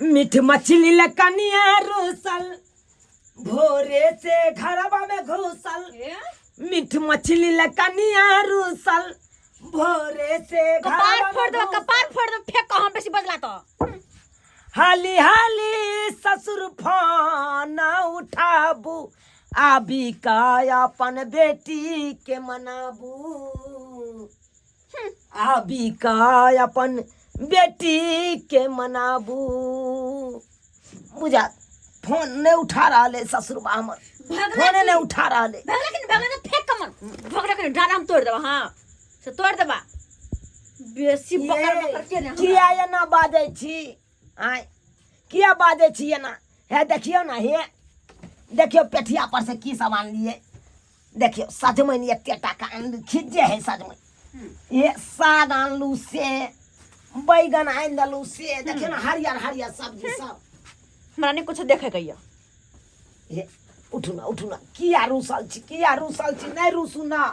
मीठ मछली ले कनिया रूसल भोरे से घरवा में घुसल। मीठ मछली ले कनिया रूसल भोरे से कपार घरवा फोड़ में देबो, घुसल। कपार फोड़ देबो, फेंक कऽ हम बेसी बजला तऽ। हाली हाली ससुर फोन उठाबू, आबी का अपन बेटी के मनाबू, आबी का अपन बेटी के मनाबू। बुझा फोन नहीं उठा रहा है ससुरबा हमर, भगला फोन की? नहीं उठा रहा है। भगला कि नहीं? भगला तो फेंक कमर भगला के डारा हम तोड़ देबा। हाँ से तोड़ देबा, बेसी बकर बकर के ने। किया एना बाजै छी? आँय, किया बाजै छी एना? हे देखियौ ने, हे देखियौ पेठिया पर से की सब आनलियै। देखियौ सजमनि एते टाका आनलू, खिज्जे है सजमनि। ये साग आनलू से, बैगन आनि देलू से, देखियौ ने हरियर हरियर सब्जी सब। हमरा नहीं कुछ देखे के यऽ। हे उठू ना, उठू ना, किया रूसल छी, किया रूसल छी? नहि रूसू ना।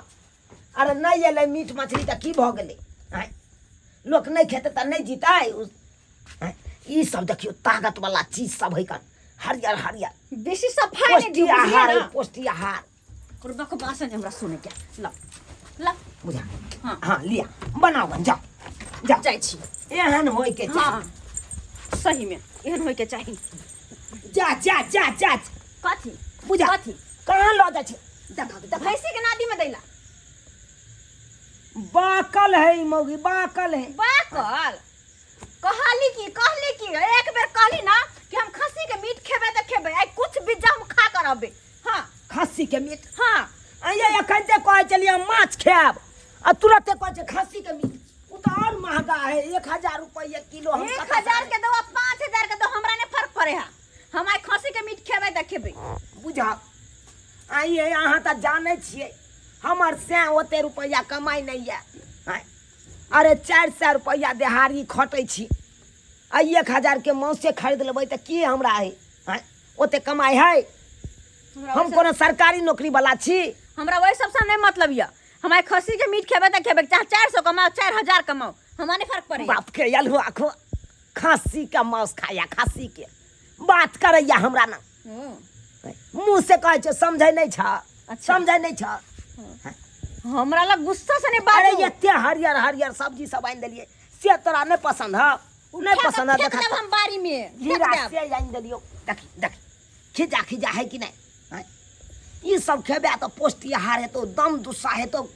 अरे नहि एलै मीट मछली तऽ की भऽ गेलै? आँय, लोक नहि खेतै तऽ नहि जीतै? आँय, ई सब देखियौ ताकत वाला चीज सब है कन, हरियर हरियर। बेसी सफाई नहीं दियो, पौष्टिक बुझलियै आहार है, ना? पौष्टिक आहार। और बकवास नहीं हमरा सुने के। ल ल। बुझा। हाँ। हाँ लिया बनाओ, बन जाओ जाओ। जाइ छी। एहन होय के चाही। हाँ सही में एहन होय के चाही। जा जा जा जा। कथी? बुझा। कथी? कहाँ लऽ जाइ छी? देखा देखा। भैंसी के नादी में दैला। बाकल है ई मौगी, बाकल है। बाकल कहली की, कहली की एक बेर कहली ना कि हम खस्सी के मीट खेबै तऽ खेबै, आइ कुछ बीजा हम खा कर अबै। हाँ। खस्सी के मीट? हाँ। अइये एखन जे कहै छलियै हम माछ खायब आ तुरते कहै छै खस्सी के मीट, ओ तऽ आओर महगा है, 1000 रुपैआ किलो। हम एक कतऽ हजार से के दो, 5000 के दो, हमरा नहीं फर्क पड़े है, हम आइ खस्सी के मीट खेबै तऽ खेबै। बुझा आइए, अहाँ तऽ जानै छियै हमर सैं ओते रुपैआ कमाइ नहि यऽ। आँय, अरे 400 रुपैआ देहाड़ी खटै छी आ 1000 के मांसे खरीद लेबै तऽ की हमरा है? आँय, ओते कमाइ है? हम कोनो सरकारी नौकरी वाला छी? हमरा वही सबसँ नहीं मतलब यऽ, हम आइ खस्सी के मीट खेबै तऽ खेबै, चाहे 400 कमाओ 4000 कमाओ, हमरा नहीं फर्क पड़े। बाप के अलहुआ आखो खस्सी के मांस खाया, खस्सी के बात करैया हमरा ना। मुँह से कहै छै, समझै नहि छ। अच्छा। समझै नहि छ। हमरा लग गुस्सा से नहीं अरे बाजू। एते हरियर हरियर सब्जी सब आनि देलियै से तोरा नहि पसंद है? नहि उठा कऽ पसंद है? फेंक देखा देब हम बाड़ी में फेंक घिरा देब। से आनि देलियौ, देखी देखी खिजा खिजा है कि नहि? आँय? ई सब खेबे तऽ पौष्टिक आहार हेतौ, दम दुस्सा हेतौ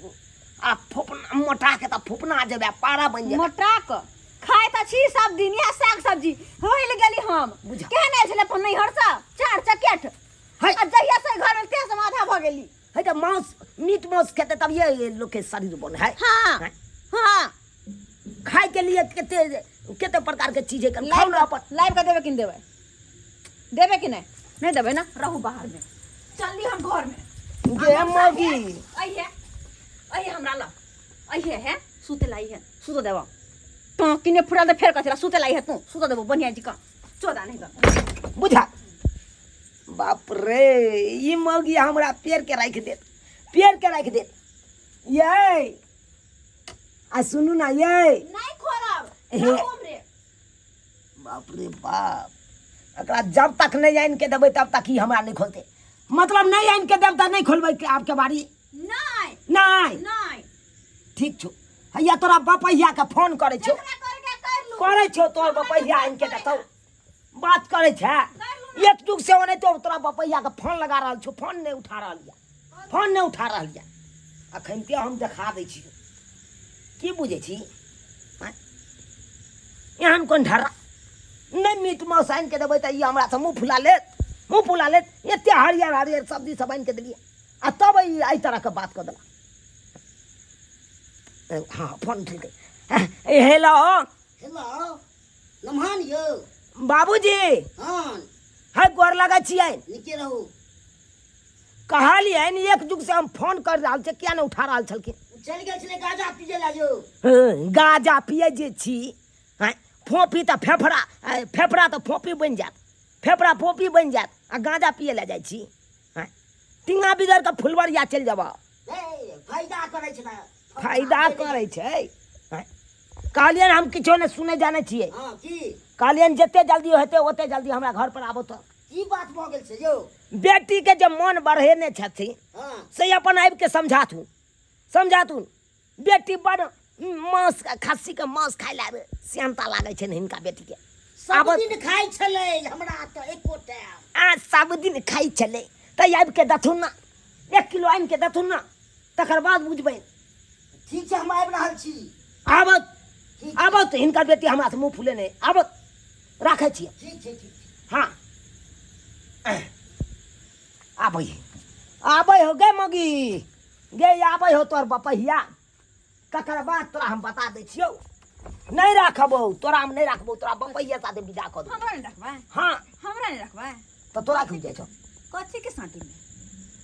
आ फुपना मोटा के तऽ फुपना जेबे, पारा बनि जेबे। मोटा कऽ खाइ तऽ छी सब दिन इएह साग सब्जी, होइल गेली हम। बुझा। केहन आयल छलै अपन नैहर से चार चकेट है। आ जहिया से घर में तेहन से आधा भऽ गेली। है तऽ मांस मीट मांस खेतै तब ये लोग के शरीर बन है। हाँ। है। हाँ। खाय के लिए कते कते प्रकार के चीज है, खाउ ना अपन। लाइव के देबै कि नहि देबै? देबै कि नहि? नहि देबै ना, रहू बाहर में, चलली हम घर में। गे मौगी। अइहे अइहे हमरा लग अइहे, है सुते ला अइहे, सुत देबो तू किने फुरा दे फेर कथी सुते ला अइहे तू, सुत देबो बढ़िया जी का चोदा नहीं कर। बुझा बाप रे, ई मौगी हमरा पेड़ के राखि देत, पेड़ के राखि देत। ये आ सुनू ना ये। नहीं खोलब। हे। रहू हमरे। बाप रे बाप, एकरा जब तक नहीं आनि के देबै तब तक ई हमरा नहीं खोलते, मतलब नहीं आनि के देब तऽ नहीं खोलबै आपके बारी? नहीं। नहीं। नहीं। ठीक छौ, हैया तोरा बपैया के फोन करै छौ। जकरा करके कर लू। करै छौ, तोर बपैया आनि के देतौ, बात करै छै एक जुग से ओनाहितो तोरा बपैया के फोन लगा रहल छौ, फोन नहीं उठा रहल यऽ, फोन नहीं उठा रहल यऽ। अखन के हम देखा दै छी, की बुझै छी? आँय? एहन कोन ढर्रा, नहि मीट मांस आनि के देबै तऽ ई हमरा से मुँह फुला लेत, मुँह फुला लेत। एते हरियर हरियर सब्जी सब आनि के देलियै आ तब ई एहि तरहके बात कऽ देलक। हाँ फोन उठेलकै। हेलो। हेलो नमहान यौ। बाबूजी। हाँ। है गोर लगै छियै। नीके रहू। कहलियनि एक जुग से हम फोन कर रहल छियै, किया नहि उठा रहल छलखिन? ओ चलि गेल छलै गाजा पियै लए यौ। हँ, गाजा पियै जे छी, हँ, फोपी तऽ फेफड़ा, फेफड़ा तऽ फोपी बनि जायत, फेफड़ा फोपी बनि जायत आ गाजा पियै लए जाइ छी? हँ, टींगा बिगड़ कऽ फुलबरिया चलि जेबह। हे, फायदा करै छै ने। फायदा करै छै? हँ, कहलियनि हम किछो नहि सुनै जानै छियै। हँ, की? कहलियनि जते जल्दी हेतै ओते जल्दी हमरा घर पर आबो तऽ। की बात भऽ गेल छै यौ? बेटीके जे मन बढ़ेने छथिन हँ से अपन आबिके समझाथुन, समझाथुन। बेटी बड़ मांस, खस्सीके मांस खाय लए सेहनता लागै छनि हिनका बेटीके। सब दिन खाइ छलै हमरा तऽ एको टाइम। आ सब दिन खाइ छलै तऽ आबिके देथुन ने, 1 किलो आनिके देथुन ने, तकर बाद बुझबै। ठीक छै, हम आबि रहल छी। आबत, आबत हिनकर बेटी हमरा से मुँह फुले नहि आबत, राखै छियै। ठीक छै, ठीक छै। हाँ आबै आबै हो गे मगी गे, आबै हो तोहर बपहिया, तकर बाद तोरा हम बता दै छियौ। नहि राखबौ तोरा, हम नहि राखबौ तोरा, बपहिया साथे विदा कऽ देबौ। हमरा नहि रखबै? हाँ। हमरा नहि रखबै? तऽ तोरा क्यों जाइ छौ? कथी के साथी में?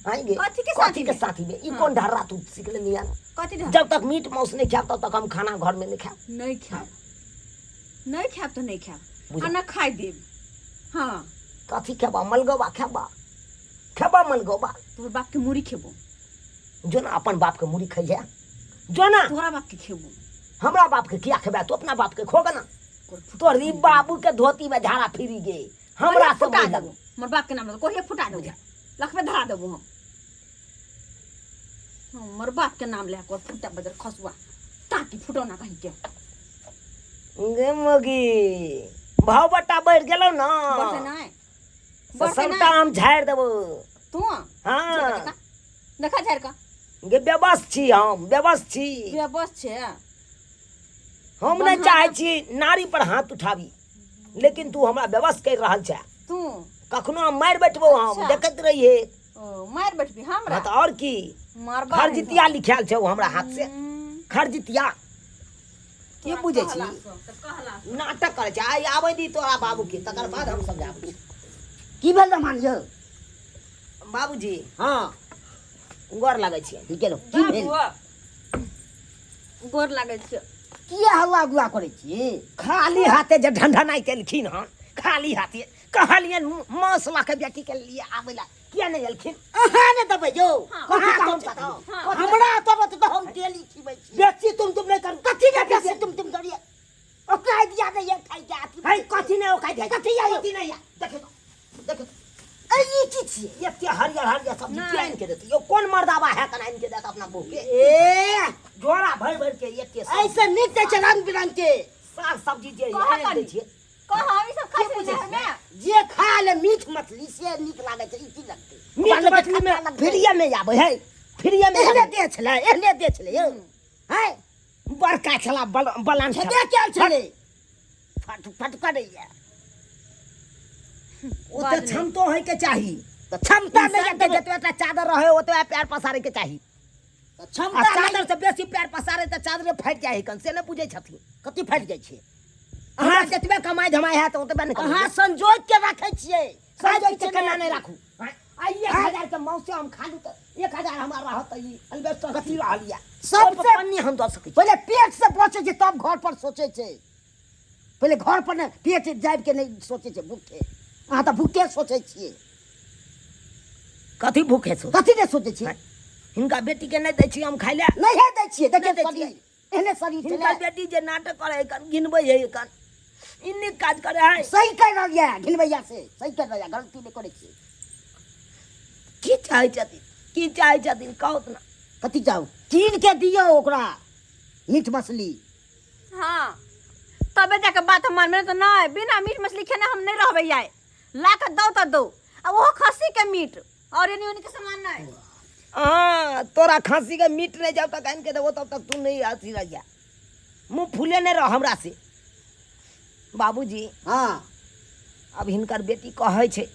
आँय गे, कथी के कथी साथी के में? साथी में? ई कोन ढर्रा तू सीख लेली हन? कथी ढर्रा? जब तक मीट मांस नहीं खायब तब तक हम खाना घर में नहीं खायब। नहीं खायब, नहीं खायब तो नहीं खायब। बुझल। आ न खाय देब। हाँ। कथी खेबा? मलगोबा खेबा? खेबा मलगोबा? तोहर बाप के मुड़ी खेबो। जो ना अपन बाप के मुड़ी खैहे, जो ना। तोहरा बाप के खेबो। हमरा बाप के किया खेबा? तू अपना बाप के खोगा ना। तोहर ई बाबू के धोती में झाड़ा फिरी गे हमरा से फुटा मुँह देबो। लगो। मोर बाप के नाम लग कोहे फुटा देबो, लखबे धरा देबो हम। हमर बाप के नाम ले कर फुटा बजर खसुआ ताकि फुटो ना कहीं के। गे मगी भाव बट्टा बढ़ गेलो ना। बढ़ते नहीं, से बढ़ते सबटा नहीं। हम झाड़ि देबो। तू? हाँ। देखा झाड़ि कऽ। गे बेबस छी हम, बेबस छी। बेबस छे। हम नहि चाहै छी नारी पर हाथ उठाबी, लेकिन तू हमरा बेबस करि रहल छे। तू? कखनो हम मारि बैठबो हम। अच्छा। देखैत रहिए। ओ मारि बैठबी हमरा? हाँ, तऽ आओर की। मारबा खरजितिया लिखायल छै ओ हमरा हाथ से। खरजितिया की बुझै छी? नाटक करै छै। आइ आबै दी तोरा बाबूके, तकर बाद हम समझाबै छी। की भेल रमान यौ? बाबूजी। हाँ। गोर लागै छियै। की केलहुँ? की भेल? गोर लागै छियै। किया हल्ला गुल्ला करै छी? खाली हाथे जे ढंढनाइ केलखिन हन, खाली हाथे कहलियनि मांस लऽ के बेटी के लिए आबै लए, किया नहि एलखिन? अहाँ ने देबै यौ। हाँ। कहाँ कथी हम कहब? हाँ। कथी? हमरा देबै तऽ हम डेली खिबै छी। बेसी तुम तुम नहि करू। कथी ने बेसी तुम तुम करिए? ओकरा दिया नहि ये खाइ के अथी। है कथी नहि ओकाइ है? कथी आयो? कथी नहि या? देखियौ तो, देखियौ तो। ऐ ई की छियै? एते हरियर हरियर सब्जी नहि। के आनि के देतै यौ? कोन मर्दाबा हैत आनि के देत अपना बहू के? ए झोरा भरि भरि के एते सब्जी। ऐसे नीक दै छै रंग बिरंग के साग सब्जी जे कहऽ आनि दै कनी। छियै। कह हम ई सब खाइ छियै नहर में? जे खा ले मीट मछली से नीक लागै छै, ई की लगतै? मीट ओकरा मछली में खट्टा लगतै। फ्रीए में आबै है, फ्रीए में एहने आबै। दे छलै, एहने दे छलै यौ। है बड़का छला बलान छला। छेबे केल छलै, फट फट करैया। ओ तऽ क्षमतो होय के चाही। तऽ क्षमता नहि इंसान के जतबे जतबे चादर रहे ओतबे पैर पसारे के चाही। तऽ क्षमता आ नहि चादर से बेसी पैर पसारे तऽ चादरे फाटि जाइ है कन, से नहि बुझै छथिन। कथी फाटि जाइ छै? अहाँ जतबे कमाइ धमाइ हैत ओतबे ने अहाँ संजोग के राखै छियै। संजोग के केना नहि राखू? आ 1000 के मांसे हम खा लू तऽ 1000 हमरा रहत तऽ ई अलबेस्टर कथी रहल यऽ? सबसे पन्नी हम दऽ सकै छी। पहिले पेट से बचै छै तब घर पर सोचै छै। पहिले घर पर ने पेट जाबि के नहि सोचै छै भूखे। अहाँ तऽ भूखे सोचै छियै। कथी भूखे सोचै? कथी नहि सोचै छियै? हिनका बेटी के नहि दै छी हम खाइ लए। नहि दै छियै। देखियौ नहि दै छियै। शरीर एहने शरीर छलै। हिनकर बेटी जे नाटक करे है कन, घिनबै है कन, ई नीक काज करे है। सही कहि रहल यऽ घिनबैया से, सही कहि रहल यऽ, गलती नहि करै छियै। की चाहै छथिन, की चाहै छथिन कहू ने? कथी चाहू? कीन के दियौ ओकरा मीट मछली। हाँ तबे जाके बात हम मानबै, तऽ नहि बिना मीट मछली खेने हम नहि रहबै। आइ ला कऽ दौ तऽ दौ, आ ओहो खस्सी के मीट और एनी ओनी के सामान नहीं। हाँ तोरा खांसी के मीट नहीं जब तक आनि के देबो तब तक तू नहीं अथी रह जा, मुँह फूले नहीं रह हमरा से। बाबूजी। हाँ। अब हिनकर बेटी कहै छै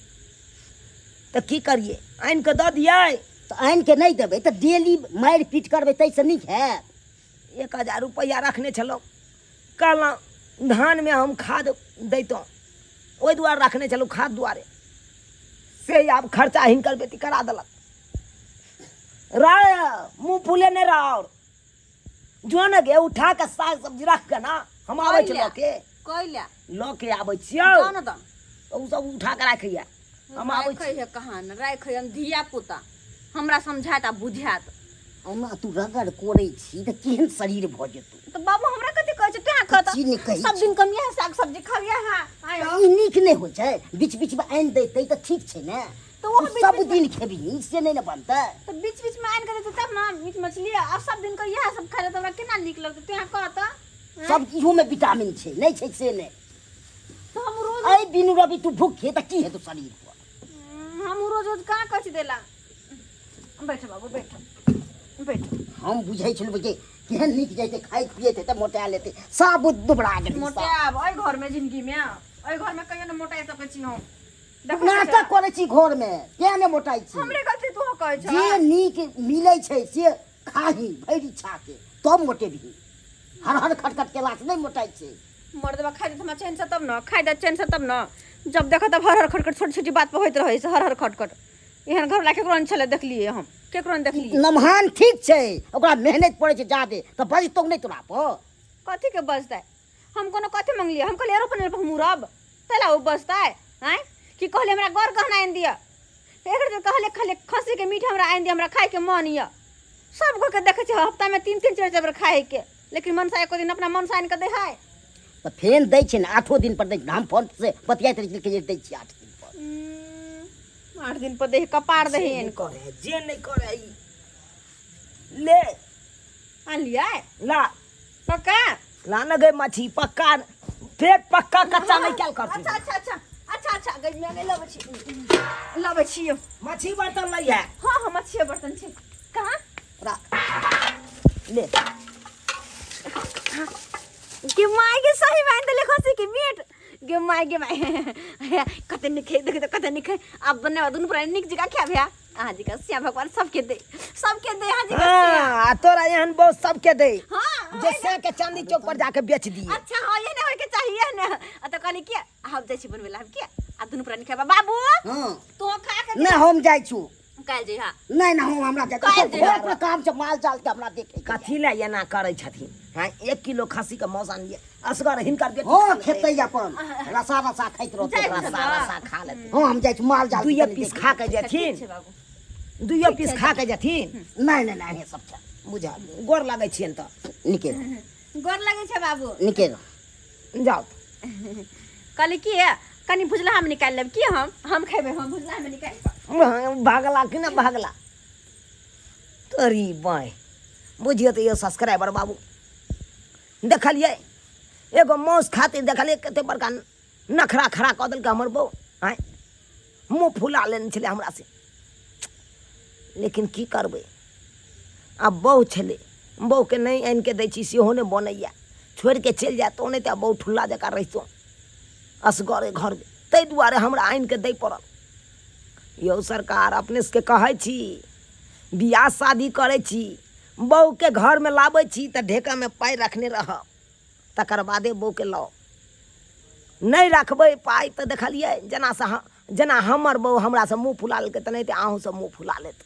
तऽ की करियै? आनि कऽ दऽ दियै? तऽ आनि के नहि देबै तऽ डेली मारि पीट करबै, ताहिसँ नीक हैत। 1000 रुपैआ रखने छलहुँ, कहलहुँ धानमे हम खाद दैतहुँ, ओहि दुआरे रखने छलहुँ खाद दुआरे, से आब खर्चा हिनकर बेटी करा देलक। रह मुँह फूले नहि रह, और जो ने गे उठा के साग सब्जी रख के ना हम आबै छी लऽ के। कैला? लऽ के आबै छियौ। जाउ ने तऽ। ओ सब उठा के राखैया, हम आबै छी। राखै है कहाँ ने राखै हम धिया पुता, हमरा समझायत आ बुझायत। ओना तू रगड़ कोरै छी तऽ केहन शरीर भऽ जेतौ। तऽ बाबू हमरा कथी कहै छै? तोरा कहत कथी नहि कहै। सब दिन कम इएह साग सब्जी खाबिए। हां आयो। ई नीक नहि होइ छै, बीच बीचमे आनि दैतै तऽ ठीक छै ने। तऽ ओहो तू बीच सब बीचमे दिन खेबही से नहि ने बनतै। तऽ बीच बीच में आनि के देतै तब ने मीट मछली, आ सब दिन के इएह सब खाइ तऽ हमरा केना नीक लगतै? तोरा कहत सब इहोमे विटामिन छै, नहि छै से नहि। तऽ हम रोज एहि बिनु रवि तू भूखे तऽ की हेतौ शरीर पर? हम रोज रोज कहाँ कहै छी देला। बैठ बाबू, बैठ बैठ। हम बुझै छलहुँ जे केहन नीक जैते खाइत पियैत हेतै, मोटा लेतै, साबुत दुबरा गेलै। मोटायब एहि घर में जिंदगी में? एहि घर में कहियो ने मोटाइ सकै छी हम। देखै नाटक करै छी घरमे, किया नहि मोटाइ छी? हमरे गलती तू कहै छ। जे नीक मिलै छै से खाही भरि इच्छाके, तब मोटेबही। हर हर खटखट केलासँ नहि मोटाइ छै। मर्दबा खाइ देत हमरा चैन से तब न, खाइ देत चैन से तब न। जब देखत तब हर हर खटखट, छोटी छोटी बात पर होइत रहै छै हर हर खटखट। एहन घरवला केकरो नहि छलै, देखलियै हम केकरो नहि देखलियै। नमहान ठीक छै, ओकरा मेहनत पड़ै छै जादे, तऽ बजतौ नहि तोरा पर। कथी के बजतै? हम कोनो कथी मंगलियै? हम कहलियै एरोप्लेन पर हम उड़ब तैला ओ बजतै? आँय, कि कहलियै हमरा गर गहना आनि दिअ? एक दिन कहलियै खाली खस्सीके मीट हमरा आनि दिअ, हमरा खाइके मन यऽ। सब के देखै छियै हफ्तामे तीन तीन चारि चारि बेर खाइके, लेकिन मनसा एको दिन अपना मनसा आनि कऽ दै है? तऽ फेन दै छै ने, आठो दिन पर दै छै। हम फोन से बतियाइत रहै छियै, दै छियै 8 दिन पर। 8 दिन पर दे कपार दही जे आनि नहि करे, जे नहि करे ई ले। आनलियै? ला। पक्का? ला न गई मछली पक्का, फेर पक्का कच्चा नहीं कैल करती। अच्छा अच्छा अच्छा अच्छा अच्छा, गई मैं, गई, लबै छी, लबै छी। मछली बर्तन लै है? हाँ हाँ, मछली बर्तन छै कहाँ? ले। गे माय गे, सही में आनि देले खसी के मीट। गे माय गे माय, कते नीक है, देख कते नीक है। आब बने दुनू प्राणी नीक जगह खायब है। अहाँ जी का श्याम भगवान सबके दे, सबके दे अहाँ जी का श्याम। हाँ, आ तोरा एहन बहुत सबके दे। हाँ। जे से के चांदी चौक पर जाके बेच दिए। अच्छा हाँ, ये ना होय के चाहिए ने। आ तो कहली के हम जाइ छी बनबै ला, हम के आ दुनू प्राणी खायब बाबू। हँ। तू खा के नहि, हम जाइ छु। काल्हि जइहा। नहि नहि, हम हमरा जाइ काल्हि जइहा। घर पर काम छै, माल जाल के हमरा देखे के। कथी लए एना करै छथिन? हाँ, 1 किलो खस्सी के मौस आनिए असगर हिनकर बेटी हँ खा लेतै। खेतै अपन रसा रसा खाइत रहतै। जाइ रसा रसा खा लेतै। हँ, हम जाइ छी माल जाल के दुइये कनि पीस देखे। खा के ठीक जेथिन। छै बाबू। दुइये पीस खा के जेथिन। नहि नहि नहि, सब छै। बुझा गोर लागै छियनि तऽ। निके रह। गोर लगै छै बाबू। निके रह। जाउ। कहली की कनि भुजलाहा में निकालि लेब की हम खेबै, हम भुजलाहा में निकालि कऽ। भागला कि ना भागला तोरी बाँहि। बुझियौ तऽ यौ सब्सक्राइबर बाबू, देखलियै एगो मासु खातिर देखलियै कते बड़का नखरा खड़ा कऽ देलकै हमर बहू। आँय, मुँह फुला लेने छलै हमरा से। लेकिन की करबै आब, बहु छलै, बहुके नहि आनि कऽ दै छी सेहो नहि बनैए। छोड़ि कऽ चलि जायत तऽ ओनाहिते बहु ठुल्ला जकाँ रहितहुँ असगरे घरमे, ताहि दुआरे हमरा आनि कऽ दै पड़ल। यौ सरकार, अपने सबके कहै छी, बियाह शादी करै छी, बहुके घरमे लाबै छी तऽ ढेकामे पाइ रखने रहब, तकर बादे बहुके लाउ। नहि रखबै पाइ तऽ देखलियै जेना से जेना हमर बहु हमरासँ मुँह फुला लेलकै, तेनाहिते अहूँसँ मुँह फुला लेत।